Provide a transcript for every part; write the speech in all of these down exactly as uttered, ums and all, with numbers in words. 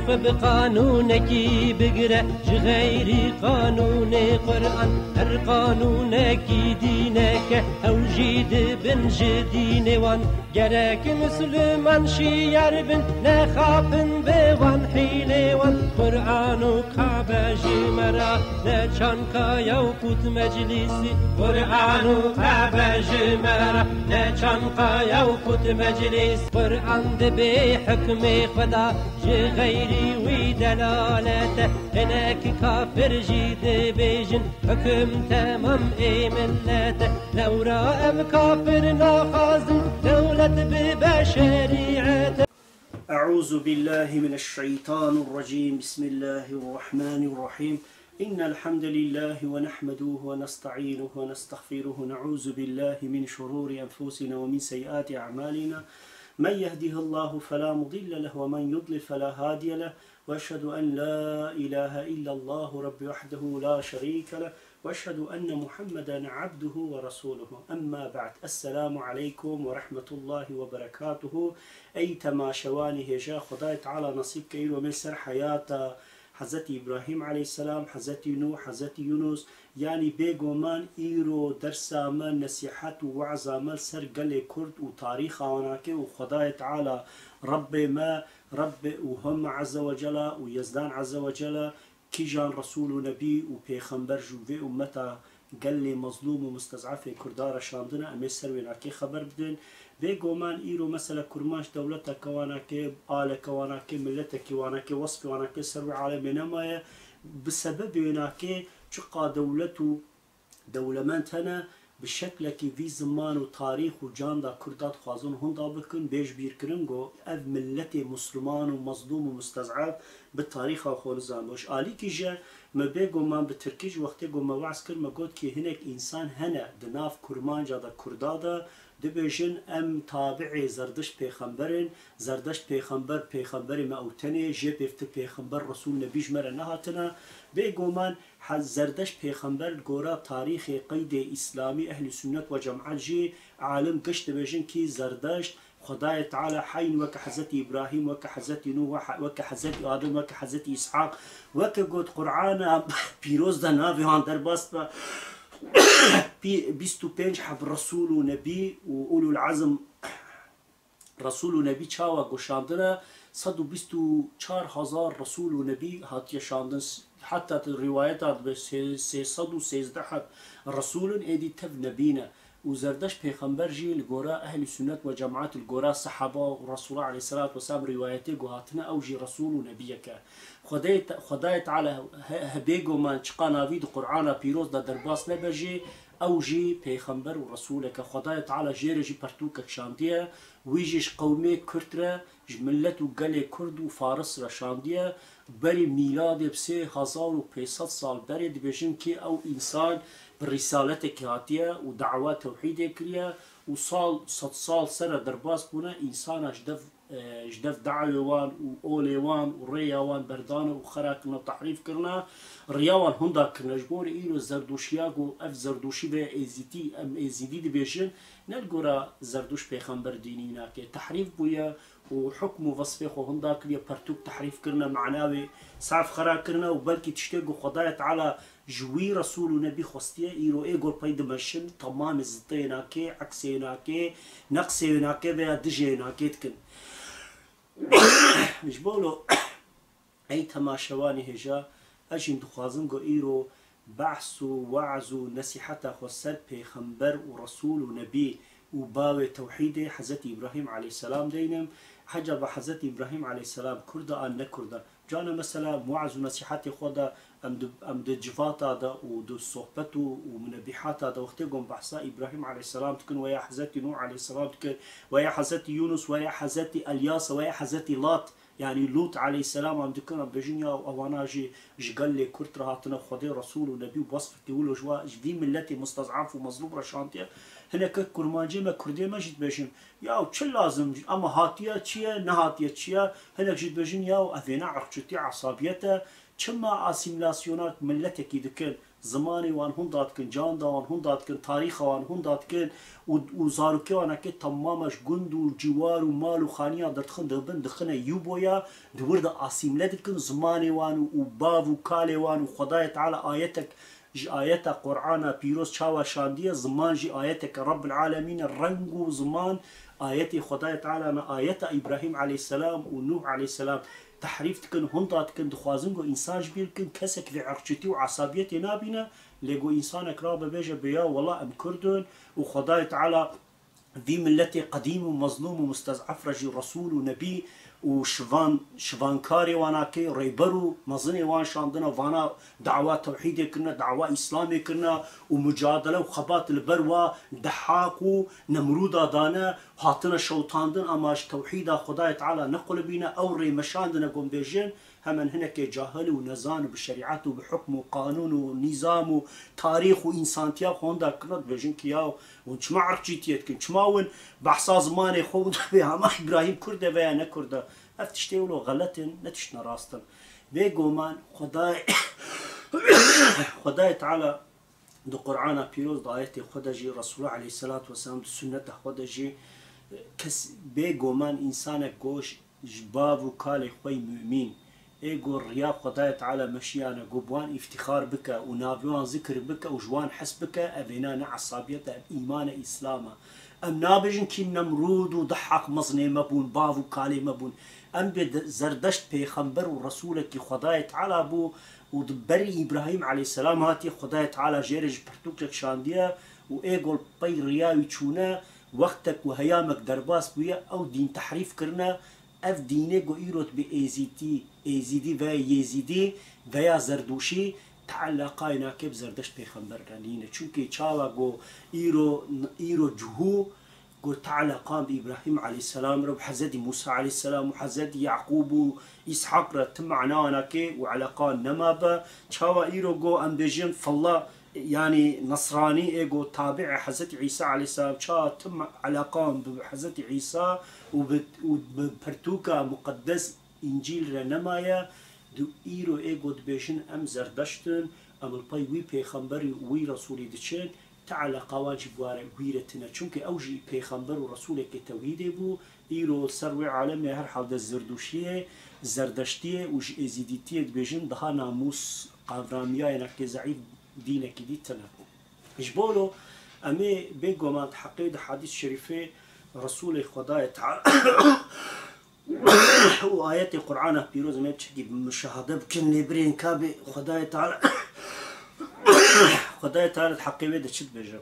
Bi qanûnekî bigire ji xeyrî qanûnê Quran, her qanûnekî dîneke, ew jî dibin ji dînê wan. Gerek Misliman şiyar bin, nexapin bi wan hîlê wan. Quran û Kabe ji me re ne çankaya û qût meclîsî. Quran û Kabe ji me re ne çankaya û qût meclîs. Quran dibê hukmê Xweda, ji xeyrî wî delalete. Hinek kafir jî dibêjin, hukm temam ê millete. Lewra em kafir naxwazin, dewlet bibe şerîete. أعوذ بالله من الشيطان الرجيم. بسم الله الرحمن الرحيم. إن الحمد لله ونحمده ونستعينه ونستغفره، نعوذ بالله من شرور أنفسنا ومن سيئات أعمالنا. من يهده الله فلا مضل له ومن يضلل فلا هادي له. وأشهد أن لا إله إلا الله رب وحده لا شريك له. وأشهد أن محمدا عبده ورسوله. أما بعد. السلام عليكم ورحمة الله وبركاته. Ey temaşevanê hêja, Xwedayê Teala nasîb ke îro me ser heyata Hezretî Îbrahîm aleyhisselam, Hezretî Nûh, Hezretî Yunus, yanî bêguman îro dersa me, nesîhet û we'za me ser gelê Kurd û tarîxa wan ake û Xwedayê Teala, Rebbê me, Rebbê û hema Azze ve Cela û Yezdan Azze ve Cela, kîjan Resûl û Nebî û Pêxember ji vê ummeta gelê mezlûm û mustez'efê Kurda re şandine, em ê ser wê nakê xeber bidin. Bêguman îro mesela Kurmanc dewleteke wan ake, aleke wan ake, miletekî wan ake, wesfê wan ake ser wê alemê nemaye. Bi sebebê wê nakê çiqa dewlet û dewlemend hene, bi şeklekî vî ziman û tarîx û canda Kurda dixwazin hunda bikin, bêj bîrkirin ku ev miletê Musliman û mezlûm û mustez'ef bi tarîxa xwe nizan. Ji alîkî jî me bêguman bi tirkî ji wextê ku me waz kir, me got kî hinek însan hene di nav Kurmanca de, Kurda de, dibêjin em tabi'ê Zerdişt pêxember in, Zerdeşt pêxember, pêxemberê me ew tenê, jê pêvtir pêxember, Resûl, Nebî ji me re nehatine. Bêguman, Hez-, Zerdeşt pêxember li gora tarîxê qeydê îslamî, ehlî sunnet ve cemaet jî alim giş dibêjin kî Zerdeşt, Xwedayê Teala heyn weke Hezretî Îbrahîm, weke Hezretî Nûh, we he-, weke Hezretî Adem, weke Hezretî Îshaq, weke got Qur'ana pîroz de navê wan derbas be, pî-, bîst û pênc heb Resûl û Nebî û Ulul Azm Resûl û Nebî çawa got şandine? Sed û bîst û çar hezar Resûl û Nebî hatiye şandin. Heta di rîwayeta dibe sê-, sê sed û sêzdeh heb Resûl in, êdî tev Nebî ne. Û Zerdeşt pêxember jî li gora ehlî sunnet ve cemaet, li gora sehaba û Resûla aleyhisselatu vesselam rîwayetê ku hatine, ew jî Resûl û Nebiyek e. Xwedê te-, Xwedayê Teala he-, hebê goman çiqa navî di Qur'ana pîroz de derbas nebe jî, ew jî pêxember û Resûlek e. Xwedayê Teala jê re jî pertûkek şandiye. Wî jî ji qewmê Kurd re, ji milet û gelê Kurd û Faris re şandiye. Berî mîladê bi sê hezar û pênc sed sal berê dibêjin kî ew însan bi rîsaletekî hatiye û dawa tewhîdê kiriye û sal, sed sal ser re derbas bûne, însana ji dev, e, ji dev dawê wan û olê wan û rêya wan berdane û xera kirine û tehrîf kirine, riya wan hunda kirine. Ji bo îro Zerdûşiya ku ev Zerdûşî ve Êzîdî, em Êzîdî dibêjin, ne li gora Zerdûş pêxember dînî nake. Tehrîf bûye û hukm û vesfê xwe hunda kiriye, pertûk tehrîf kirine, mana wê saf xera kirine û belkî tiştê ku Xwedayê Teala ji wî Resûl û Nebî xwestiye, îro ê gor pey dimeşin, temamê zitê nake, eksê nake, neqsê nake veya dijê nake dikin. Ji bo lo Ey temaşevanê hêja, ez jî dixwazim ku îro behs û we'z û nesîheta xwe ser pêxember û resûl û nebî û bavê tewhîdê Hezretî Îbrahîm aleyhisselam deynim. Hecaba Hezretî Îbrahîm aleyhisselam Kurd e an ne Kurd e? Cana mesela we'z û nesîhetê xwe de em di, em di civata de û di sohbet û, û munebîhata de wextê ku em behsa Îbrahîm aleyhisselam dikin, weya Hezretî Nûh aleyhisselam dikin, weya Hezretî Yûnus, weya Hezretî Elyas, weya Hezretî Lat, Yanî Lût aleyhisselam em dikin, em bêjin ya ewana jî ji gelê Kurd re hatine, Xwedê Resûl û Nebî û wesfekî wilo ji wa, ji vî miletê mustez'ef û mezlûm re şandiye. Hineke Kurmancê me, Kurdê me jî dibêjin, ya çi lazim, ama hatiye çi ye, nehatiye çi ye? Hinek jî dibêjin, ya ev êne irqçîtî, esabiyet e. Çima asîmîlasyonak miletekî dikin? Zimanê wan hunda dikin, canda wan hunda dikin, tarîxa wan hunda dikin û, û zarokê wan eke temama ji gund û ciwar û mal û xaniya derdixin, dibin dixine Yuboya, di wir de asîmle dikin zimanê wan û, û bav û kalê wan û Xwedayê Teala ayetek ji ayeta Qur'ana pîroz çawa şandiye, ziman jî ayeteke Rabbil Alemîn e, reng û ziman ayetê Xwedayê Teala ne, ayeta Îbrahîm aleyhisselam û Nuh aleyhisselam tehrîf dikin, hunda dikin, dixwazin ku însan ji bîr bikin, kesek vê irqçîtî û esabiyetê nabîne, lê ku însanek rabe bêje bê ya wela em Kurd in û Xwedayê Teala vî miletê qedîm û mezlûm û mustez'ef re jî Resûl û Nebî û şivan, şivankarê wan a kê, rêber û mezinê wan şandine, vana dawa tewhîdê kirine, dawa Îslamê kirine û mucadele û xebat li ber wa Dehak û Nemrûda dane, hatine şewtandin, ama ji tewhîda Xwedayê Teala nequlibîne, ew rê meşandine, ku em bêjin, hemen hinekê cahil û nezan û bi şerîet û bi hukm û qanûn û nîzam û tarîx û însantiya xwe hunda kirine, dibêjin ki ya hûn çima irqçîtiyê dikin, çima hûn behsa zimanê xwe hûn dibê hema Îbrahîm Kurd e veya ne Kurd e. Ev tiştê wilo xelet in, ne tiştine rast in. Bêguman Xwedayê, Xwedayê Teala di Qur'ana pîroz de ayetê xwe de jî, Resûlullah aleyhisselatu vesselam di sunneta xwe de jî, kes bêguman însanek goş ji bav û kalê xwe yî mumîn, ê ku riya Xwedayê Teala meşiyane, ku bi wan îftîxar bike û navê wan zikir bike û ji wan hes bike, ev êna ne esabiyet e, ev îman e, Îslam e. Em nabêjin kî Nemrûd û Dehak mezinê me bûn, bav û kalê me bûn. Em bê de-, Zerdeşt pêxember û resûlekî Xwedayê Teala bû û di berî Îbrahîm aleyhisselam hatiye, Xwedayê Teala jê re ji pirtûkek şandiye û ê gol pey riya wî çûne, wextek û heyamek derbas bûye, ew dîn tehrîf kirine, ev dînê ku îro dibê Êzîdî, Êzîdî veya Yêzîdî veya Zerdûşî, ti eleqayê nake bi Zerdeşt pêxember re nîne. Çunkê çawa ku îro, îro cihû ku ti eleqan bi Îbrahîm aleyhisselam re û Hezretî Mûsa aleyhisselam û Hezretî Yaqûb û Îshaq re ti mana nake û eleqan nema be. Çawa îro ku em bêjin filla, yanî Nesranî ê ku tabi'ê Hezretî Îsa aleyhisselam, çawa ti eleqan bi Hezretî Îsa û bi, û bi pirtûka muqeddes Încîl re nemaye, di îro ê ku dibêjin em Zerdeşt in, em li pey wî pêxemberî û wî resûlî diçin, ti eleqa wan jî bi ware wî re tine. Çunkî ew jî pêxember û resûlekê tewhîdê bû, îro li ser wê alemê herhalde Zerdûşiyê, Zerdeştiyê û ji Êzîdîtiyê dibêjin daha namûs qavramiyayênekê zeîf dînekî dî tine. Ji bo lo em ê bêguman di heqê di hadîs şerîfê Resûlê Xwedayê Teala û ayetê Qur'ana pîroz em ê çekî bi muşahede bikin, lê birên kabê Xwedayê Teala, Xwedayê Teala di heqê wê de çi dibêje?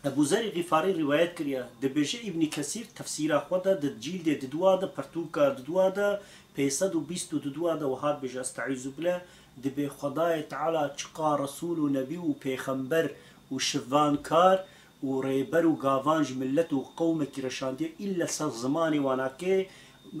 Ebû Zerî Xîfarî rîwayet kiriye, dibêje Îbnî Kesîr tefsîra xwe de di cîldê didwa de, pirtûka didwa de, pênc sed û bîst û didwa de wiha dibêje, Estaizu bile, dibê Xwedayê Teala çiqa Resûl û Nebî û Pêxember û şivankar û rêber û gavan ji millet û qewmekî re şandiye, îlle ser zimanê wan ake,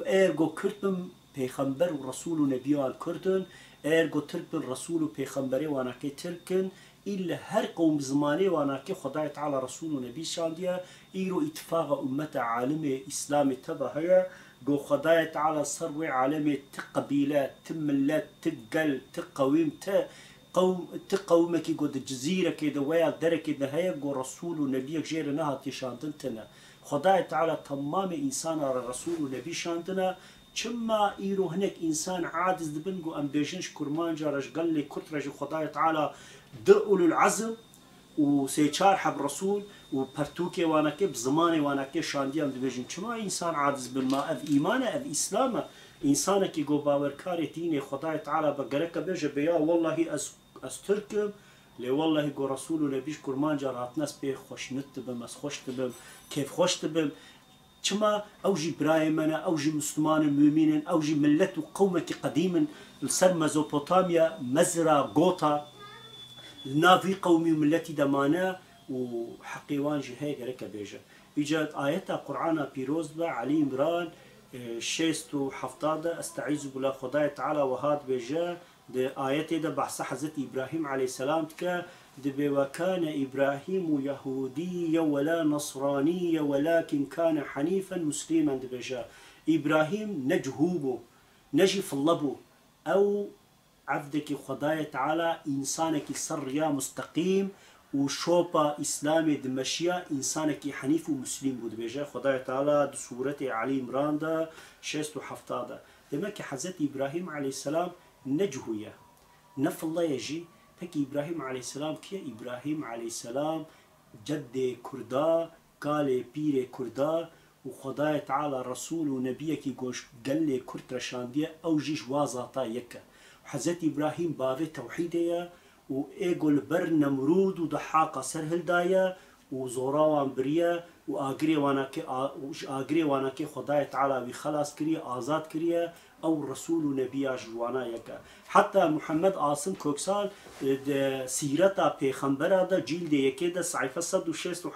ergo Kurd bin, pêxember û resûl û nebiyan Kurd in, ergo Tirk bin, resûl û pêxemberê wan ake Tirk in, îlle her qewm bi zimanê wan ake Xwedayê Teala resûl û nebî şandiye, îro îtifaqa ummeta alimê Îslamê teva heye, go Xwedayê Teala ser wê alemê ti qebîle, ti millet, ti gel, ti qewîm, ti qewm, ti qewmekî ku di cizîrekê de weya derekê de heye, ku resûl û nebiyek jê re nehatiye şandin, tine. Xwedayê Teala temamê însana re resûl û nebî şandine. Çima îro hinek însan aciz dibin, ku em bêjin ji Kurmanca re, ji gelê Kurd re jî Xwedayê Teala di ulul ezm û sê çar heb resûl û pertûkê wanekê bi zimanê wanekê şandiye, em dibêjin. Çima însan aciz bin? Ma ev îman e, ev Îslam e. Însanekî ku bawerkarê dînê Xwedayê Teala be, gereke bêje bê ya wellahî ez, ez Tirk im, lê wellahî ku Resûl û Nebî ji Kurmanca re hatine, ez pê xweşnût dibim, ez xweş dibim, kêfxweş dibim. Çima? Ew jî birayê me ne, ew jî Misliman in, mumîn in, ew jî millet û qewmekî qedîm in, li ser Mezopotamya, Mezra, Gota, li nav vî qewmî û milletî de mane û heqê wan jî heye gereke bêje. Îca ayeta Qur'ana pîroz be, Elî Îmran, e, şêst û hefta de, Estaizu billah, Xwedayê Teala wiha dibêje, di ayetê de behsa Hezretî Îbrahîm aleyhisselam dike, dibê, "Ve kâne Îbrahîmu yehûdîye we la nesranîye welâkin kâne henîfen muslîmen," dibêje. Îbrahîm ne cihû bû, ne jî fille bû. Ew evdekî Xwedayê Teala însanekî ser riya musteqîm û şopa Îslamê dimeşiya, însanekî henîf û muslîm bû. Dibêje Xwedayê Teala di Sûretê Elî Îmran de şêst û hefta de. Demek ki Hezretî Îbrahîm aleyhisselam ne cihû ye, ne fille ye jî. Pekî Îbrahîm aleyhisselam kî ye? Îbrahîm aleyhisselam ceddê Kurda, kalê pîrê Kurda û Xwedayê Teala Resul û Nebiyekî goş gelê Kurd reşandiye, ew jî ji wa zata yek e. Hezretî Îbrahîm bavê tewhîdê ye û ê ku li ber Nemrûd û Dihaqa ser hildaye û zora wan biriye û agirê wanakê a-, û ji agirê wanakê Xwedayê Teala wî xelas kiriye, azad kiriye, ew Resul û Nebiya ji wana yek e. Heta Muhammed Asim Koksal, e, di Sîreta Pêxembera de, cîldê yekê de, sayfe sed û şêst û,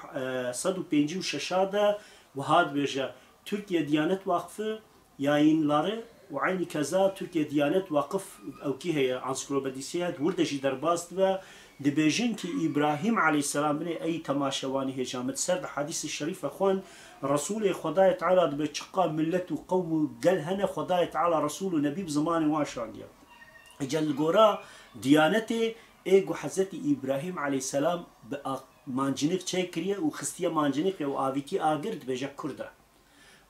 e, sed û pêncî û şeş de wiha dibêje, Türkiye Diyanet Vakfı yayınları û eynî keza Türkiye Diyanet Vakıf ewkî heye, ansiklopedîsî heye, di wir de jî derbas dibe, dibêjin ki Îbrahîm aleyhisselam, binê ey temaşevanî hêja min, ser di hadîsê şerîfe xwend, Resûlê Xwedayê Teala dibe çiqa millet û qewm û gel hene, Xwedayê Teala Resul û Nebî bi zimanê wan şandiye. Îca li gora Diyanetê, ê ku Hezretî Îbrahîm aleyhisselam bi a-, manciniq çêkiriye û xistiye manciniqê û avîtî agir, dibêje Kurd e.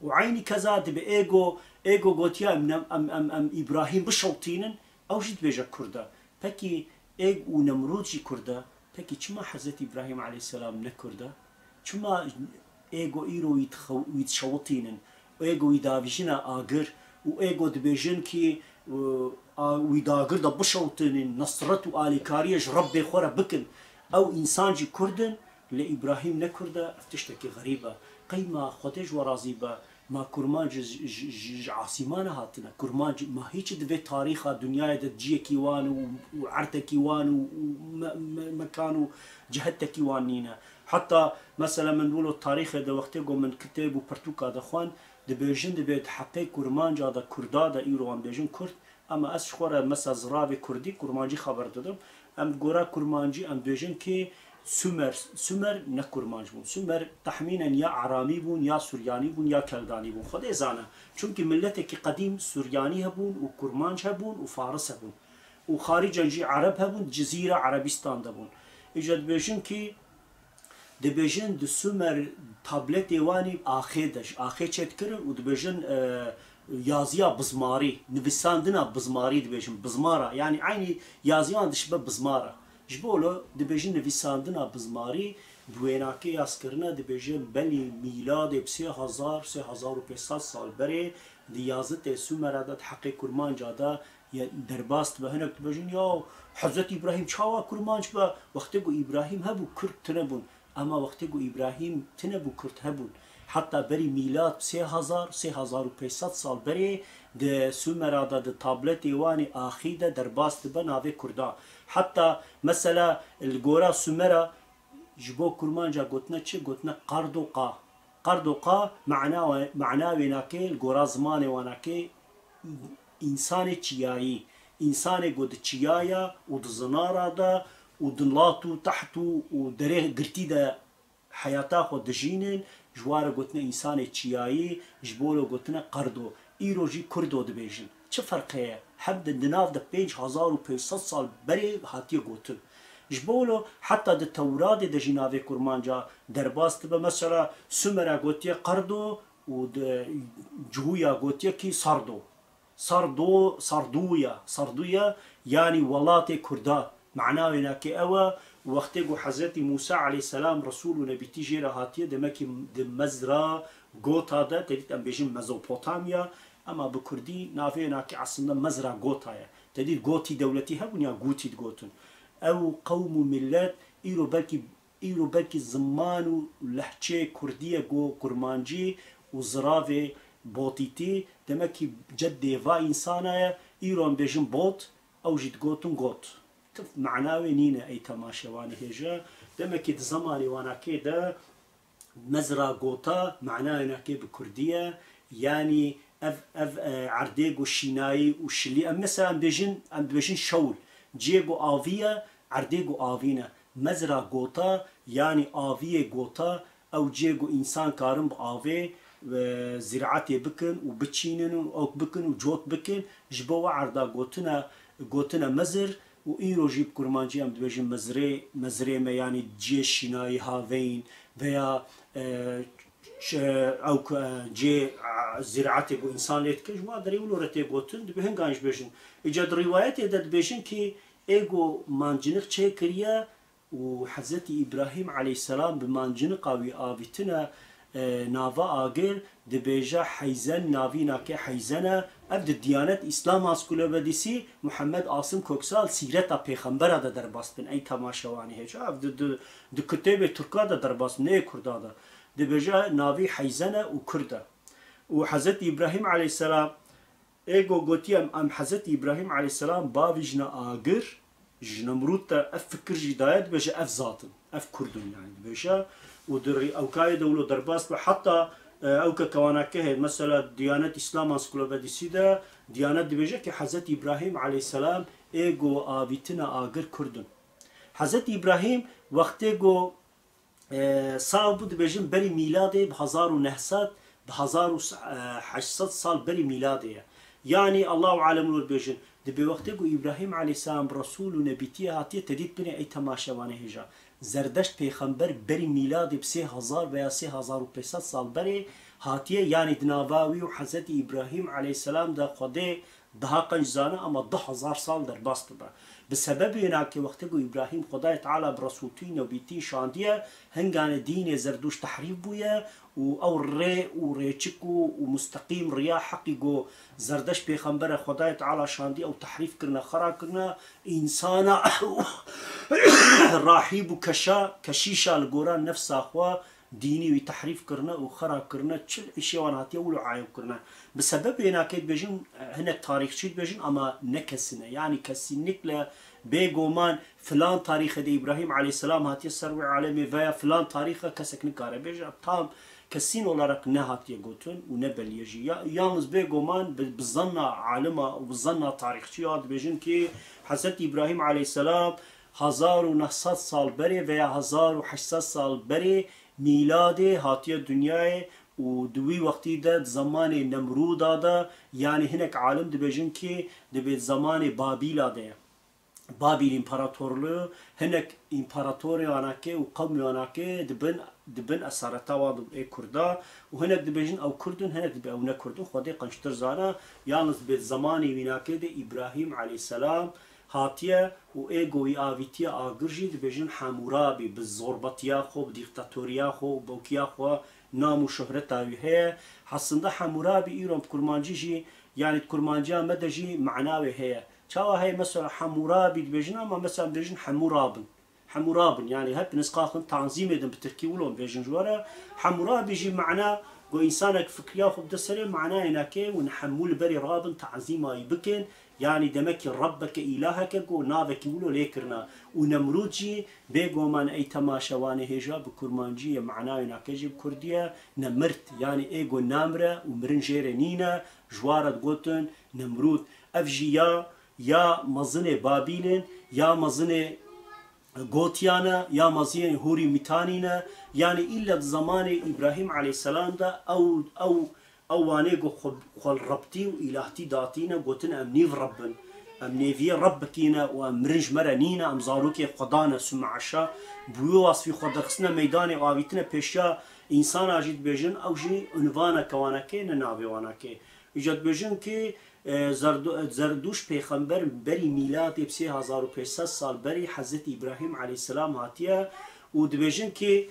Û eynî keza dibe ê ku, ê ku gotiya em, em, em, em Îbrahîm bişewtînin, ew jî dibêje Kurd e. Pekî ê û Nemrûd jî Kurd e. Pekî çima Hezretî Îbrahîm aleyhisselam ne Kurd e? Çima ê ku îro wî dixew-, wî dişewitînin, ê ku wî davîjine agir û ê ku dibêjin ki, e, a, wî di agir de bişewtinin, nesret û alîkariyê ji Rebbê xwe re bikin, ew însan jî Kurd in, lê Îbrahîm ne Kurd e, ev tiştekî xerîb e. Qey ma Xwedê ji we razî be, ma kurmanc ji, ji, ji, ji asîmana hatine? Kurmanc ma hîç di vê tarîxa dinyayê de ciyekî wan û, û erdekî wan û, û me, me, mekan û cihetekî wan nîne. Heta mesela min wilo tarîxê de wextê ku min kitêb û pirtûka de xwend, dibêjin, dibê di heqê kurmanca de, kurda de, îro em bêjin kurd, ama ez ji xwe re mesela ziravê kurdî, kurmancî xeber didim. Em gora kurmancî em dibêjin ki Sumer, Sumer ne kurmanc bûn. Sumer tehmînen ya Eramî bûn, ya Suryanî bûn, ya Keldanî bûn. Xwedê zane. Çunkî miletekî qedîm Suryanî hebûn û kurmanc hebûn û Faris hebûn. Û xarîcen jî Ereb hebûn, di Cizîra Erebîstan de bûn. Îca dibêjin ki, dibêjin di Sumer tabletê wanî axê de, ji axê çêdikirin û dibêjin, e, yaziya bizmarî, nivîsandina bizmarî dibêjin, bizmara, yanî eynî yaziyan dişibe bizmara. Ji bo lo dibêjin nivîsandina bizmarî, bi wênakê yazkirine dibêjin belî mîladê bi sê hezar, sê hezar û pênc sed sal berê di yazitê Sumera de, di heqê kurmanca de ye derbas dibe. Hinek dibêjin, ya Hezretî Îbrahîm çawa kurmanc be? Wextê ku Îbrahîm hebû, kurd tune bûn. Ama wextê ku Îbrahîm tune bû, kurd hebûn. Heta berî mîlad sê hezar, sê hezar û pênc sed sal berê di Sumera de, di tabletê wanî axî de derbas dibe navê kurda. Heta mesela li gora Sumera ji bo kurmanca gotine çi? Gotine Qardoqa. Qardoqa mana, mana wênakê li gora zimanê wanakê însanê çiyayî, însanê ku di çiyaya û di zinara de û di lat û teht û, û derê girtî de heyata xwe dijînin, ji wa re gotine însanê çiyayî, ji bo lo gotine Qardo. Îro jî Kurdo dibêjin. Çi ferqê ye? Hem di, di nav de pênc hezar û pênc sed sal berê hatiye gotin. Ji bo lo heta di Tewradê de jî navê kurmanca derbas dibe. Mesela Sumera gotiye Qardo û di, Cihûya gotiye kî Sardo. Sardo, Sarduya, Sarduya, yanî welatê Kurda. Mana wênakê ew e, wextê ku Hezretî Mûsa aleyhisselam Resûl û Nebîtî jê re hatiye, demekî di Mezra Gota de, te dît em bêjin Mezopotamya, ema bi kurdî navê wênakê eslinde Mezra Gota ye. Te dît Gotî dewletî hebûn ya Gûtî digotin. Ew qewm û millet îro belkî Îro belkî ziman û lehçeyê kurdî ye ku kurmancî û ziravê botîtî, demekî cedê va însana ye, îro em bêjin bot, ew jî digotin got. Tif mana wê nîne ey temaşevanî hêja. Demekî di zemanê wanakê de Mezra Gota mana wênakê bi kurdî ye, yanî ev, ev, e, erdê ku şînayî û şilî, em mesela em bêjin, em dibêjin şewl, cihê ku avî ye, erdê ku avî ne. Mezra Gota, yanî aviyê Gota, ew cihê ku însan karin bi avê, e, zîraetê bikin û biçînin û ewk bikin û cot bikin, ji bo we erda gotine, gotine Mizir û îro jî bi kurmancî em dibêjin Mizrê, Mizrê me, yanî cihê şînayî haveyîn veya, e, ç-, ew ku, e, cihê, e, zîraetê ku însan lê dike, ji wan derê wilo re tê gotin, dibe hingan jî bêjin. Îca di rîwayetê de dibêjin kî ê ku mancinik çêkiriye, û Hezretî Îbrahîm aleyhisselam bi mancinika wî avîtine, e, nava agir, dibêje heyzen, navî nake heyzen e. Ev di Diyanet Îslama Skolobedîsî Muhammed Asim Koksal sîreta pêxembera de derbas bin. Ey temaşevanê hêja. Ev di, di, di kitêbê Tirka de derbas bin, nê Kurda de. Dibêje navî heyzen e û Kurd e. Û Hezretî Îbrahîm aleyhisselam Ê go gotiye em, em Hezretî Îbrahîm aleyhisselam bavîjine agir, ji Nemrûd te ev fikir jî daye, dibêje ev zat in, ev Kurd in, yanî dibêje. Û di rî-, ewkayê de wilo derbas be, heta, e, ewke kewanakehê, mesela Diyanet Îslama Skolobedîsî de, Diyanet dibêje ki Hezretî Îbrahîm aleyhisselam ê go avîtine agir Kurd in. Hezretî Îbrahîm wextê go e, sax bû, dibêjin berî mîladê bi hezar û neh sed, bi hezar û heşt sed sal berî mîladê ye. Yanî Allahu alem wilo dibêjin, dibê wextê ku Îbrahîm aleyhisselam bi Resûl û Nebîtiyê hatiye, te dît binê ey temaşevanê hêja. Zerdeşt pêxember berî mîladê bi sê hezar veya sê hezar û pênc sed sal berê hatiye, yanî di nava wî û Hezretî Îbrahîm aleyhisselam de Xwedê daha qenc zana, ama du hezar sal derbas dibe. Bi sebebê wênakê wextê ku Îbrahîm Xwedayê Teala bi Resûltî û Nebîtî şandiye, hingane dînê Zerdûş tehrîf bûye û ew rê û rêçik û, û musteqîm riya heqî ku Zerdeşt pêxembere Xwedayê Teala şandiye ew tehrîf kirine, xera kirine, însana rahîb û keşa, keşîşa li gora nefsa xwe dînî wî tehrîf kirine û xera kirine, çil îşê wan hatiye wilo ayb kirine. Bi sebeb wênakê dibêjin, hinek tarîxçî dibêjin, ama ne kesî ne. Yanî kesînlikle bêgoman filan tarîxê de Îbrahîm aleyhisselam hatiye ser wê alemê veya filan tarîxe kesek nikare bêje. Tam kesîn olarak nehatiye gotin û ne belî ye jî. Ya, yalnız bêgoman bi, bi zanna alima û bi zanna tarîxçiya dibêjin ki Hezretî Îbrahîm aleyhisselam hezar û neh sed sal berê veya hezar û heşt sed sal berê mîladê hatiye dinyayê û di wî wextî de di zemanê Nemrûda de, yanî hinek alim dibêjin ki dibê di zemanê Babîla de ye. Babîl împaratorluğu, hinek împaratorê anakê û qewmê anakê di bin, di bin esareta wan de ê Kurda û hinek dibêjin ew Kurd in, hinek dibê ew ne Kurd in, Xwedê qençtir zana, yalnız dibê di zemanê wînakê de Îbrahîm aleyhisselam hatiye û ê go wî avîtiye agir jî dibêjin Hemûrabî, bi zorbetiya xwe, bi dîktatoriya xwe û bawkiya xwe nam û şohreta wî heye. Hesinde Hemûrabî îro bi kurmancî jî, yanî di kurmanciya me de jî mana wê heye. Çawa heye mesela Hemûrabî dibêjin, ama mesela dibêjin Hemûrabin. Hemûrabin, yanî hep nisqaxin tanzîmê din bi tirkî wilo bêjin ji we re. Hemûrabî jî mana ku însanek fikriya xwe bide serê, manayê nake û hemû li berê rabin, tazîma wî bikin. Yanî demek ki Rebbeke, îlaheke ku navekî wilo lê kirina. Û Nemrûd jî bêgoman ey temaşevanê hêja bi kurmancî ye, manayê nake jî bi kurdî ye, nemirt, yanî ê ku namire û mirin jê re nîne, ji wa re digotin Nemrûd. Ev jî ya, ya mezinê Babîl in, ya mezinê Gotiyan e, ya mezinê Hûrî Mîtanî ne, yanî îlle di zemanê Îbrahîm aleyhisselam de ew, ew, ew wanê ku xwe, xwe li Rebtî û îlahtî datîne, gotin em nîv Reb in, em nêviyê Rebbekî ne û em mirin ji me re nîne, em zarokê Xwedan e, sume eşa, bi wî wasfî xwe derxistine meydanê û avîtine pêşiya însana jî dibêjin, ew jî unvaneke wanakê ne navê wanakê. Îca dibêjin ki, e, Zerdo-, Zerdûş pêxember berî mîladê bi sê hezar û pênc sed sal berî Hezretî Îbrahîm aleyhisselam hatiye û dibêjin ki,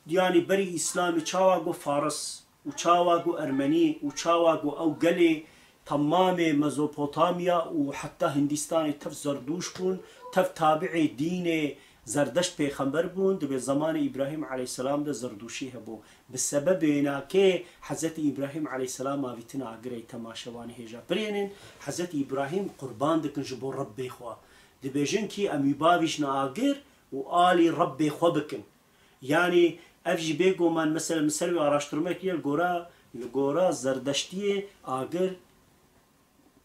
yanî berî Îslamê çawa got Faris û çawa got Ermenî û çawa got ew gelê temamê Mezopotamya û heta Hindistanê tev Zerdûş bûn, tev tabi'ê dînê Zerdeşt pêxember bûn, dibê zemanê Îbrahîm aleyhisselam de Zerdûşî hebû. Bi sebebê nakê Hezretî Îbrahîm aleyhisselam avîtine agirê temaşevanê hêja. Birênin Hezretî Îbrahîm qurban dikin ji bo Rebbê xwe. Dibêjin kî em wî bavîjne agir û alî Rebbê xwe bikin. Yanî ev jî bêgoman, mesela min ser wî araştirme kiriye, li gora, li gora Zerdeştiyê agir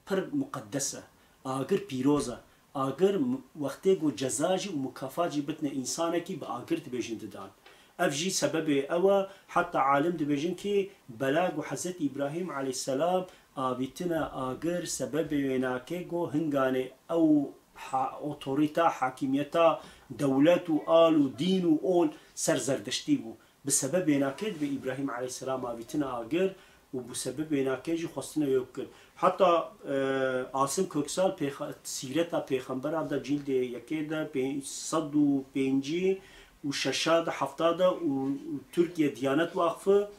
pir muqeddes e. Agir pîroz e. Agir m-, wextê ku ceza jî û mukafat jî bitine însanekî bi agir dibêjin didan. Ev jî sebebê ew e, heta alim dibêjin ki bela ku Hezretî Îbrahîm aleyhisselam Avîtina agir sebebê wê nake ku hinganê ew ha-, otorîta, hakîmiyeta dewlet û al û dîn û ol ser Zerdeştî bû. Bi sebebê nake dibe Îbrahîm aleyhisselam avîtina agir û bi sebebê nake jî xwestine wê bikin. Heta, e, Asim Köksal pêxa-, Sîreta Pêxembera de cîldê yekê de pê-, sed û pêncî û şeşa de, hefta de û Türkiye Diyanet Vakfı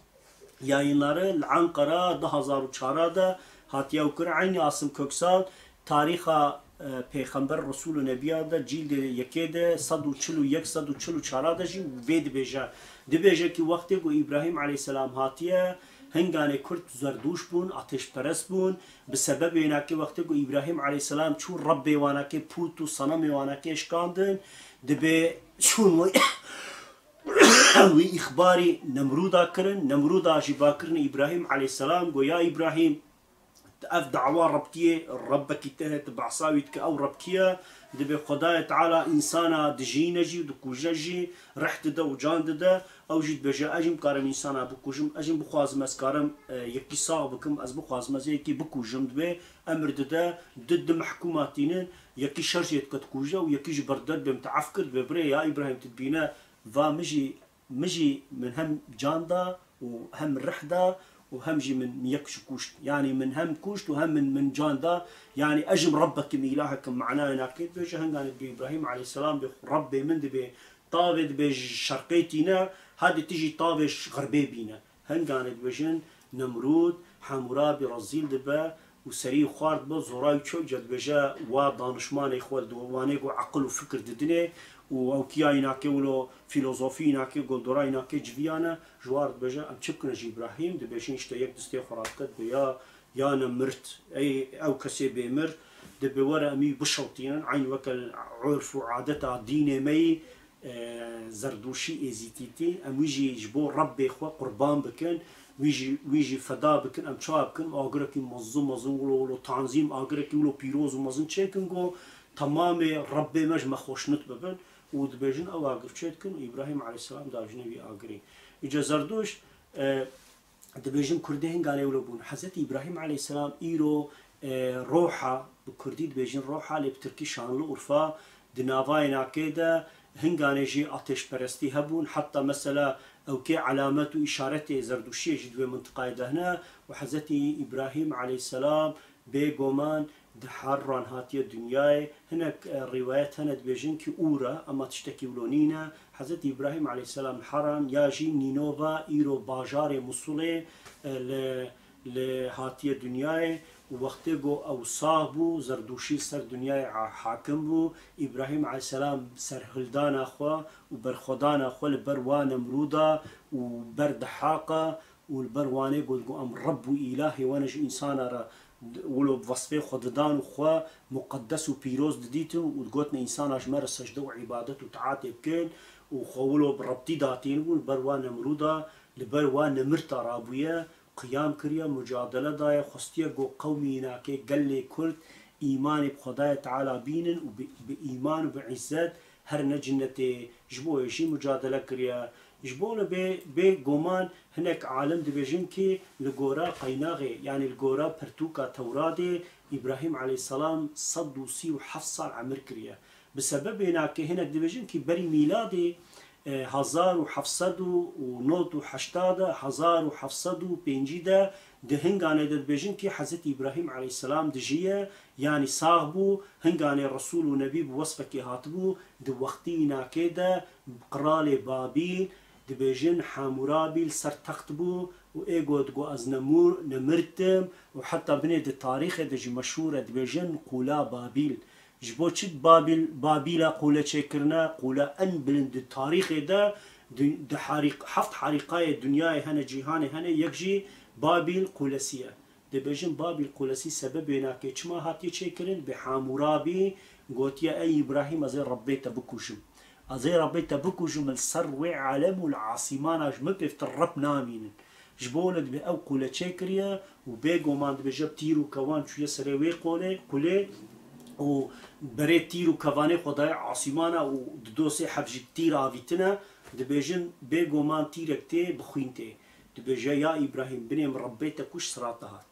yayınları li Ankara du hazar û çar de hatiye û kir. Eynî Asim Köksal tarîxa, e, Pêxember Resul û Nebiya de cîldê yekê de sed û çil û yek, sed û çil û çar de jî vê dibêje. Dibêje ki wextê ku Îbrahîm aleyhisselam hatiye, hinganê Kurd zerdûş bûn, ateşperest bûn. Bi sebebê wênakê wextê ku Îbrahîm aleyhisselam çû Rebbê wanakê pût û senemê wanakê şikandin, dibê çûn wî îxbarî Nemrûda kirin. Nemrûda jî ba kirin Îbrahîm aleyhisselam, go ya Îbrahîm, ev dawa Rebtiyê, Rebbekî te heye, tu behsa wî dike, ew Reb kî ye? Dibê Xwedayê Teala însana dijîne jî, dikuje jî, rih dide û can dide. Ew jî dibêje, ez jî bikarim însana bikujim, ez jî bixwazim ez karim, e, yekî sax bikim, ez bixwazim ez ê yekî bikujim. Dibê emir dide, di, di mehkûma tînin, yekî şer jê dike dikuje û yekî ji ber dide dibê min te ef kir, dibê birê ya Îbrahîm tu dibîne, va min jî, min jî min hem can da û hem rih da û hem jî min, min yek ji kuşt. Yanî min hem kuşt û hem min, min can da. Yanî ez jî Rebbek im, îlahek im, manayê nake. Dibêje hinganê dibê Îbrahîm aleyhisselam bê Rebbê min dibê, tavê dibê ji şerqê tîne, hadê tu jî tavê ji xerbê bîne. Hinganê dibêjin Nemrûd, Hamûrabî rezîl dibe û serî xwar dibe, zora wî çewce dibêje wa danişmanê xwe, wanê ku eqil û fikir didinê û ew kiya înakê wilo fîlozofî înakê, goldora înakê civiyane, ji war dibêje, em çi bikin ji Îbrahîm? Dibêjin, işte, yek distê xwe radike, dibê ya, ya nemirt, ey, ew kesê bêmir, dibê were em wî bişewtînin, eyn weke urf û adeta dînê me yî, e, zerdûşî, êzîtîtî, em wî jî ji bo Rebbê xwe qurban bikin, wî jî, wî jî feda bikin, em çawa bikin? Agirekî mezin mezin wilo wilo tanzîm, agirekî wilo pîroz û mezin çêkin ku temamê Rebbê me ji me xweşnut bibin û dibêjin ew agir çêdikin û Îbrahîm aleyhisselam diajine wî agirî. Îca Zerdûş, e, Dibêjin Kurdê hinganê wilo bûn. Hezretî Îbrahîm aleyhisselam îro, e, Roha, bi Kurdî dibêjin Roha, lê bi Tirkî Şanlıurfa, di navayê nakê de hinganê jî ateşperestî hebûn. Heta mesela ewkê elamet û îşaretê Zerdûşiyê jî di wê mintiqayê de hene û Hezretî Îbrahîm aleyhisselam bêguman di Harran hatiye dinyayê. Hinek, e, rîwayet hene dibêjin ki Ûr e, ema tiştekî wilo nîne. Hezretî Îbrahîm aleyhisselam li Haran ya jî Nînova, îro bajarê Musulê, e, li, li hatiye dinyayê û wextê ku ew sax bû, zerdûşî ser dinyayê ha-, hakim bû. Îbrahîm aleyhisselam serhildana xwe û berxwedana xwe li ber wa Nemrûda û ber Dihaqa û li ber wanê got, got, em Reb û Îlahê we ne, ji însana re wilo bi vesfê xwe didan û xwe muqeddes û pîroz didîtin û digotin, însana ji me re secde û îbadet û taatê bikin û xwe wilo bi Rebtî datîn bû, li ber wa Nemrûda, li ber wa nemirta rabûye, qiyam kiriye, mucadele daye, xwestiye got, qewmî înakê gelê Kurd îmanê bi Xwedayê Teala bînin û bi, bi îman û bi îzzet herine cinnetê. Ji bo wê jî mucadele kiriye. Ji bo li bê, bê goman hinek alim dibêjin ki li gora qeynaxê, yanî li gora pirtûka Tewradê, Îbrahîm aleyhisselam sed û sî û heft sal emir kiriye. Bi sebebê nakê hinek dibêjin ki berî mîladê, e, hezar û heft sed û nod û heşta de, hezar û heft sed û pêncî de, di hinganê de dibêjin ki Hezretî Îbrahîm aleyhisselam dijiye, yanî sax bû, hinganê Resul û Nebî bi wesfekê hatibû, di wextî nakê de qiralê Babîl, dibêjin Hamûrabî li ser text bû û ê got, got, ez nemûr, nemirtim û heta binê di tarîxê de jî meşhûr e, dibêjin Qûla Babîl. Ji bo çi Babîl, Babîla qûle çêkirine? Qûle en bilind di tarîxê de, di, di harîq-, heft harîqayê dinyayê hene, cîhanê hene, yek jî Babîl qûlesî ye. Dibêjin Babîl qûlesî sebebê nakê çima hatiye çêkirin? Bi Hamûrabî gotiye, ey Îbrahîm, ez ê Rebbê te bikujim. Ez ê Rebbê te bikujim, li ser wê alem û li asîmana ji min pêvtir Reb namînin. Ji bo wilo dibê ew qûle çêkiriye û bêguman dibêje bi tîr û kevan çûye serê wê qolê, qulê û berê tîr û kevanê xwe daye asîmana û di dosê heb jî tîr avîtine, dibêjin bêguman tîrek tê bi xwîn tê. Dibêje, ya Îbrahîm, binê min Rebbê te kuj, sirata hat.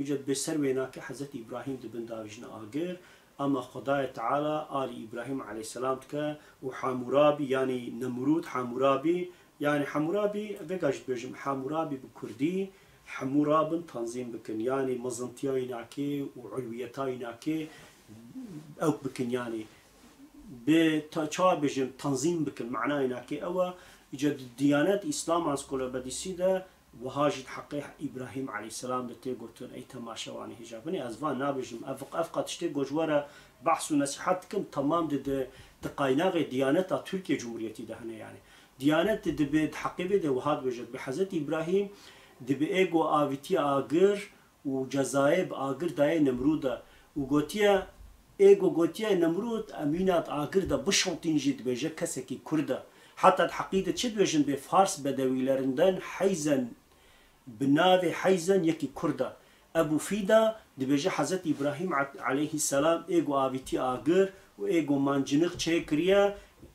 Îca dibê ser wênakê Hezretî Îbrahîm dibin davîjin agir, ama Xwedayê Teala alî Îbrahîm aleyhisselam dike û Hamûrabî, yanî Nemrûd Hamûrabî, yanî Hamûrabî, vêga jî dibêjim, Hamûrabî bi kurdî, Hemûrabin tanzîm bikin, yanî mezintiya wînakê û ulwiyeta wînakê ew bikin, yanî bi ta-, çawa bêjim, tanzîm bikin, mana wînakê ew e. Îca di Diyanet Îslam Ansiklopedîsî de wiha jî di heqê Îbrahîm aleyhisselam de tê gotin, ey temaşevanê hêja. Binê ez van nabêjim, ev, ev qat tiştê ku ji we re behs û nesîhet dikim, temam di, di, di qaynaxê Diyaneta Tirkiye Cumhuriyetî de hene yanî. Diyanet di, dibê, di heqê vê de wiha dibêje, dibê Hezretî Îbrahîm dibê ê ku avîtiye agir û cezayê bi agir dayê Nemrûda û gotiye, ê ku gotiye Nemrûd, em wîna di agir de bişewtîn jî dibêje kesekî kurd e. Heta di heqî de çi dibêjin, dibê Fars Bedewîlerinden heyzen, bi navê heyzen yekî kurd e. Ebû Fîda dibêje Hezret Îbrahîm a-, aleyhisselam ê ku avîtî agir û ê ku mancinik çêkiriye,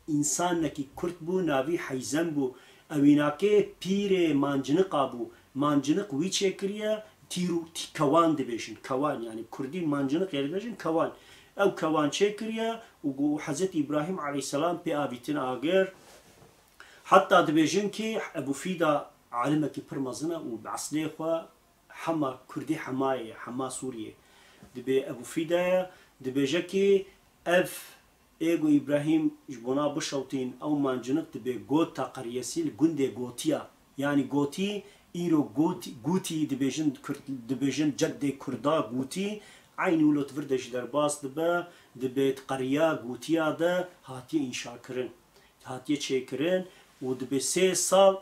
însanekî kurd bû, navî Heyzen bû. Ewînakê pîrê mancinika bû. Mancinik wî çêkiriye, tîr û tî-, kewan dibêjin. Kewan, yanî kurdî mancinik yê dibêjin kewan. Ew kewan çêkiriye û ku Hezret Îbrahîm aleyhisselam pê avîtin agir. Heta dibêjin kî Ebû Fîda alimekî pir mezin e û bi eslê xwe hema Kurdê Hemayê ye, Hema Sûriyê. Dibê Ebû Fîda ye, dibêje kî ev ê ku Îbrahîm ji bona bişewtîn ew mancinik dibê gota qeriyesî li gundê Gotiya. Yanî Gotî, îro Gotî, Gûtî dibêjin Kurd, dibêjin ceddê Kurda Gûtî. Eynî wilo di vir de jî derbas dibe, dibê di qeriya Gûtiya de hatiye înşakirin. Hatiye çêkirin û dibê sê sal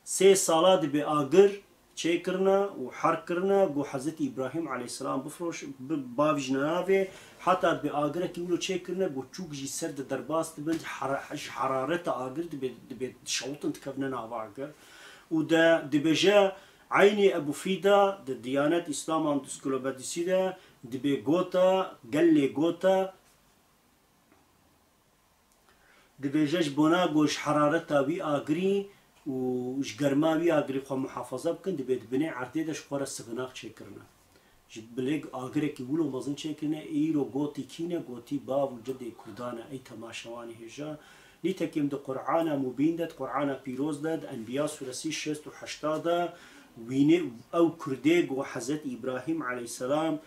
Sê sala dibê agir çêkirine û herk kirine, ku Hezretî Îbrahîm aleyhisselam bifiroş-, bi-, bavîjine navê, heta dibê agirekî wilo çêkirine, ku çûk jî ser de derbas dibin, ji hera-, ji herareta agir dibê, dibê dişewtin dikevine nava agir. Û de dibêje, eynî Ebû Fîda di Diyanet Îslam Ansiklopedîsî de dibê gota, gelê gota, Dibêje ji bona ku ji herareta wî agirî û ji germa wî agirî xwe muhafaza bikin, dibê di binê erdê de ji xwe re sixinax çêkirine. Ji bilê agirekî wilo mezin çêkirine, ê îro Gotî kî ne, Gotî bav û cedê Kurdan e, ey temaşevanê hêja. Nîtekim di Qur'ana Mubîn de, di Qur'ana Pîroz de, di Enbiya sûresî şêst û heşta de wînê ew Kurdê ku Hezret Îbrahîm aleyhisselam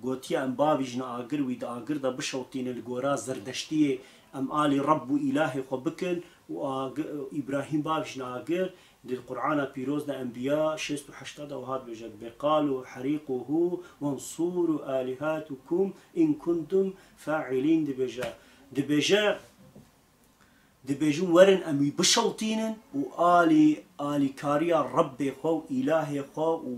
Gotiye, em bavîjin agir, wî di agir de bişewtînin li gora Zerdeştiyê, em alî Reb û Îlahê xwe bikin û agi-, Îbrahîm bavîjin agir. Di Qur'ana Pîroz de Enbiya şêst û heşta de wiha dibêje, dibê, "Qalu heriquhu wansuru alihatukum in kuntum fa'ilin," dibêje. Dibêje, Dibêjin, werin em wî bişewtînin û alî, alîkariya Rebbê xwe û Îlahê xwe û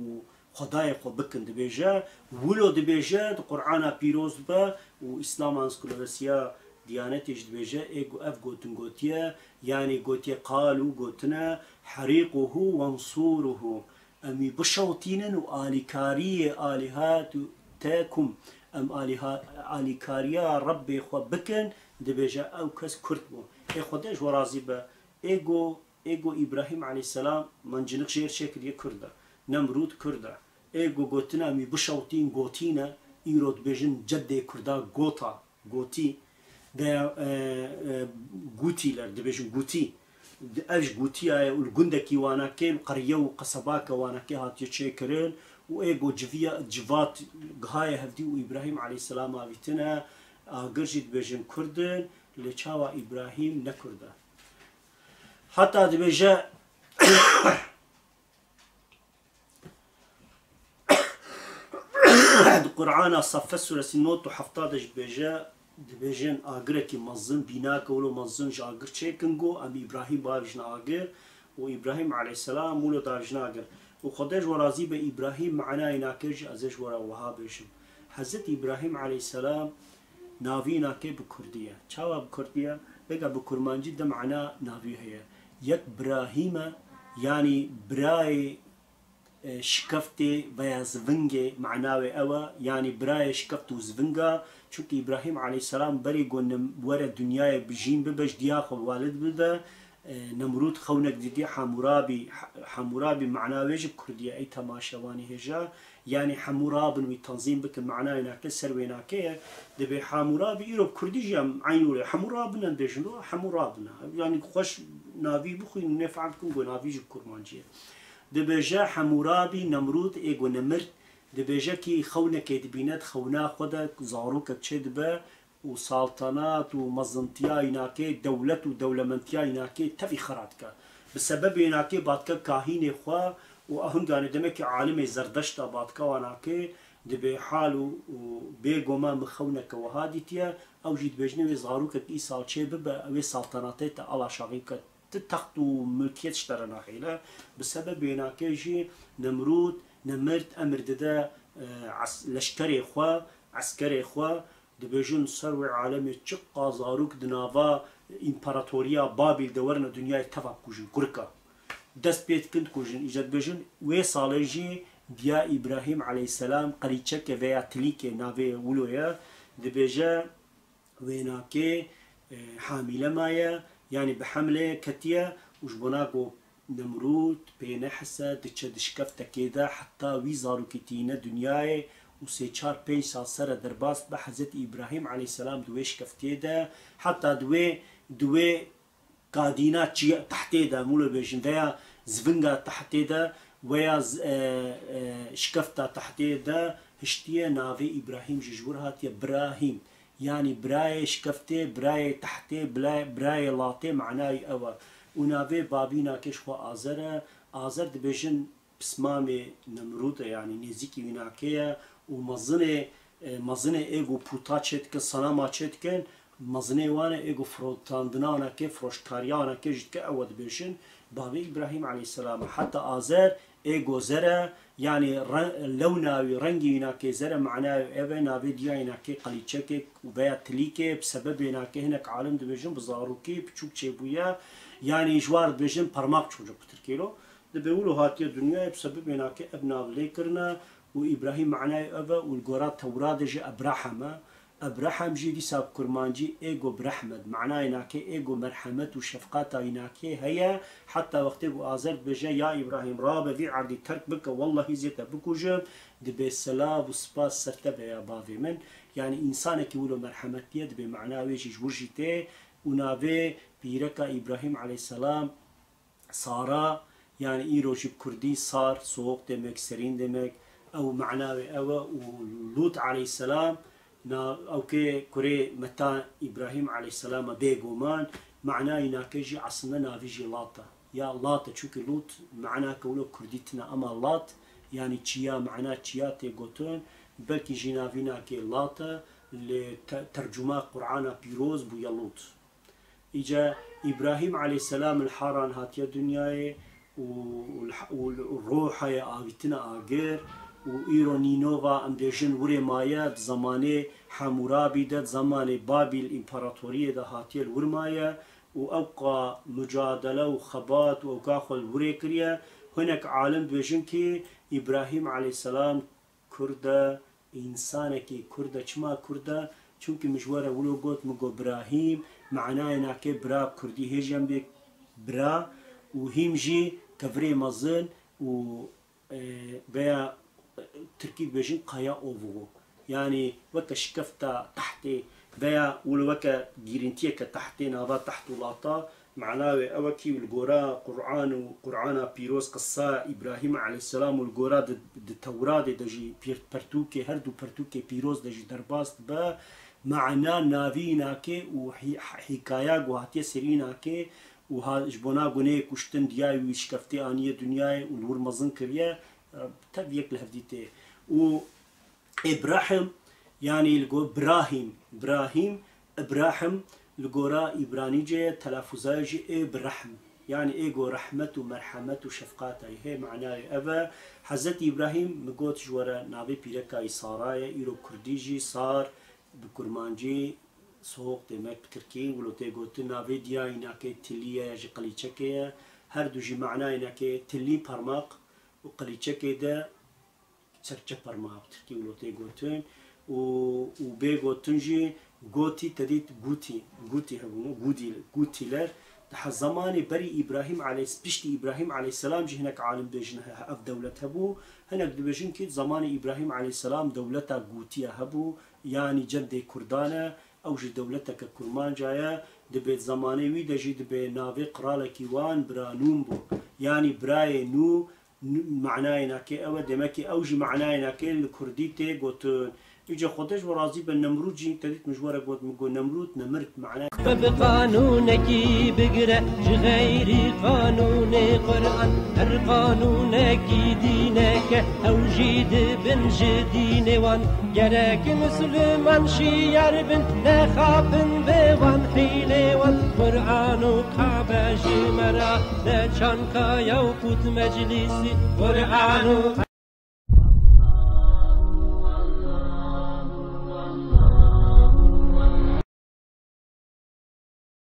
Xwedayê xwe bikin. Dibêje, wilo dibêje, di Qur'ana Pîroz be û Îslam Ansiklopedîsîya Diyanetê jî dibêje, ê ku ev gotin gotiye, yanî gotiye, qalû gotine, herîquhu wensuruhu. Em wî bişewtînin û alîkariyê alîhatukum, em alîha-, alîkariya Rebbê xwe bikin, dibêje ew kes Kurd bû. Ê Xwedê ji we razî be. Ê go, ê go Îbrahîm aleyhisselam mancinik jêr çêkiriye Kurd e. Nemrûd Kurd e. Ê go gotina em wî bişewtîn gotîn e, îro dibêjin cedê Kurda gota. Gotî, veya, e, e, Gûtîler, dibêjin Gûtî. Di, ev ji Gûtiya ye û li gundekî Wanakê, li qeriye û qesebake Wanakê hatiye çêkirin û ê ku civiya, civat gihaye hevdî û Îbrahîm aleyhisselam avîtine, agir jî dibêjin Kurd in, lê çawa Îbrahîm ne Kurd e? Heta dibêje, Di Qur'ana Saffet suresi nod û hefta de jî dibêje, dibêjin agirekî mezin, bînake wilo mezin ji agir çêkin, got, em Îbrahîm bavîjin agir û Îbrahîm aleyhisselam wilo davîjin agir. Û Xwedê ji we razî be, Îbrahîm manayê nake jî ez ê ji we re wiha bêjim. Hezret Îbrahîm aleyhisselam navî nake bi kurdî ye. Çawa bi kurdî ye? Vêga bi kurmancî du mana navî heye. Yek Birahîm e, yanî birayê, e, şikeftê veya zivingê, mana wê ew e, yanî birayê şikeft û zivinga. Çunkî Îbrahîm aleyhisselam berî ku nim-, were dinyayê bijîn bibe, ji diya xwe walid bibe, e, Nemrûd xewnek didî Hamûrabî, Ha-, Hamûrabî mana wê jî bi kurdî ye, ey temaşevanê hêja. Yanî hemû rabin wî tanzîm bikin, manayê nake ser wê nake ye. Dibê Hamûrabî îro bi kurdî jî em eynû rê hemû rabin em bêjin, lo hemû rabin e. Yanî xweş navî bixwînin, nê fehm bikin ku navî jî bi kurmancî ye. Dibêje Hemûrabî Nemrûd ê ku nemirt, dibêje kî xewnekê dibîne, di xewna xwe de zarokek çê dibe, û saltanat û mezintiya înakê, dewlet û dewlementiya înakê tevî xera dike. Bi sebebê înakê ba dike kahînê xwe û hinganê demekî alimê Zerdeşta ba dike wan akê, dibê hal û, û bê goma min xewneke wiha dîtiye, ew jî dibêjine wê zarokek îsal çê bibe, ew ê saltanatê te ala şaxî bike. Ti text û milkiyet ji te re naxêle. Bi sebebê înakê jî Nemrûd, Nemirt emir dide, e, es-, leşkerê xwe, eskerê xwe, dibêjin ser wê alemê çiqa zarok di nava împaratoriya Babîl de werine dinyayê teva bikujin, kurika. Dest pê dikin dikujin. Îca dibêjin, wê salê jî diya Îbrahîm aleyhisselam qelîçeke veya tilîkê navê wilo ye, dibêje, wênakê, e, hamîle maye, yanî bi hemlê ketiye û ji bona ku Nemrûd pê nehise, diçe di şkeftekê de heta wî zarokî tîne dinyayê û sê çar pênc sal sere derbas dibe, Hezretî Îbrahîm aleyhisselam di wê şkeftiyê de, heta di wê, di wê kadîna çiya tehtê de, em wilo bêjin, veya zivinga tehtê de, veya z-, e, e, şkefta tehtê de hiştiye, navê Îbrahîm jî ji wir hatiye, Birahîm. Yanî birayê şkeftê, birayê tehtê, bila-, birayê latê, manayî ew e. Û navê babînakê ji xwe Azer e. Azer dibêjin pismamê Nemrûd e, yanî nêzîkî wînakê ye û mezinê, e, mezinê ê ku pûta çêdikin, senama çêdikin, mezinê wan e ê ku firotandina wan e ke, firoşkariya wan e ke jî dike, ew e dibêjin. Bavê Îbrahîm aleyhisselam e. Heta Azer ê ku zer e, yanî re-, lewna wî, rengî wînakê zer e, manayê ev e, navê diya wînakê qelîçekê û veya tilîkê, bi sebebê wînakê hinek alim dibêjin bi zarokî piçûk çêbûye, yanî ji war dibêjin parmak çocuk bi tirkî lo. Dibê wilo hatiye dinyayê, bi sebebê wînakê ev nav lê kirine û Îbrahîm manayê ev e û li gora Tewradê jî Ebrahem e. Ebrahem jî dîsa bi kurmancî ê ku bi rehmet, manayê wînakê ê ku merhemet û şefqata wînakê heye, heta wextê ku Azer dibêje, ya Îbrahîm, rabe vî erdî terk bike, wellahî zê te bikujim, dibê selav û spas ser te be ya bavê min. Yanî însanekî wilo merhemetî ye, dibê mana wê jî ji wir jî tê û navê pîreka Îbrahîm aleyhisselam Sara, yanî îro jî bi kurdî sar, soğuk demek, serin demek, ew mana wê ew e û Lût aleyhisselam, na-, ew kê kurê meta Îbrahîm aleyhisselam e bêguman, mana wînakê jî aslında navî jî Lat e. Ya Lat e, çunkî Lût manake wilo kurdî tine, ema Lat, yanî çiya, mana çiya tê gotin, belkî jî navînakê Lat e, lê te-, tercuma Qur'ana pîroz bûye Lût. Îca Îbrahîm aleyhisselam li Haran hatiye dinyayê û, û, û rohayê avîtine agir û îro Nînova, em bêjin, wirê maye, di zemanê Hamûrabî de, di zemanê Babîl împaratoriyê de hatiye li wir maye û ewqa mucadele û xebat û ewka xwe li wirê kiriye. Hinek alim dibêjin kî Îbrahîm aleyhisselam Kurd e, însanekî Kurd e. Çima Kurd e? Çunkî min ji we re wilo got, min got Birahîm, manayê nake bira, kurdî hêjî em bê bira û hîm jî kevirê mezin û, e, veya, e, tirkî dibêjin kaya ovuğu. Yanî weke şikefta tehtê veya wilo weke gîrintiyeke tehtê nava teht û lata. Mana wê ew e kî li gora Qur'an û Qur'ana pîroz qisa Îbrahîm aleyhisselam û li gora di, di Tewradê de jî pîr-, pertûkê, her du pertûkê pîroz de jî derbas dibe. Mana navî înakê û hî-, hîkaya ku hatiye serî înakê û ha-, ji bona guneyê kuştin diyayê wî şikeftê aniye dinyayê û li wir mezin kiriye, e, tev yek li hevdî tê. Û Îbrahim, yanî li go-, Birahîm, Birahîm, Ibrahim, li gora Îbranîce ye, telafuzayê jî ê bi rehm. Yanî ê go rehmet û merhemet û şefqata yê. Hê manayê ev e. Hezretî Îbrahîm, min got ji we re navê pîreka yî Sara ye, îro kurdî jî Sar, bi kurmancî soğuk demek, bi tirkî, wilo tê gotin, navê diya înakê tilî ye, ji qelîçekê ye. Her du jî manayê înakê tilî, parmak, û qelîçekê de serçe parmağı bi tirkî wilo tê gotin û, û bê gotin jî gotî, te dît gûtî, gûtî hebûn, gûdî, gûtîler, Daha zemanê berî Îbrahîm aleyh-, piştî Îbrahîm aleyhisselam jî hinek alim dibêjin he-, ev dewlet hebû. Hinek dibêjin ki zemanê Îbrahîm aleyhisselam dewleta Gûtiye hebû, yanî cendê Kurdan e. Ew jî dewleteke Kurmanca ye. Dibê zemanê wî de jî dibê navê qiralekî wan Bira Nûn bû. Yanî birayê Nû, Nû, manayê nakê ew e. Demekî ew jî manayê nakê li Kurdî tê gotin. Îca Xwedê ji we razî be, Nemrûd jî te dît min ji we re got, min got, Nemrûd, Nemrd, manayê Bi qanûnekî bigire ji xeyrî qanûnê Quran, her qanûnekî dîneke, ew jî dibin ji dînê wan. Gerek misliman şiyar bin, nexapin bi wan hîlê wan. Quran û Kabe ji me re ne çanka ye û qût meclîsî. Quran û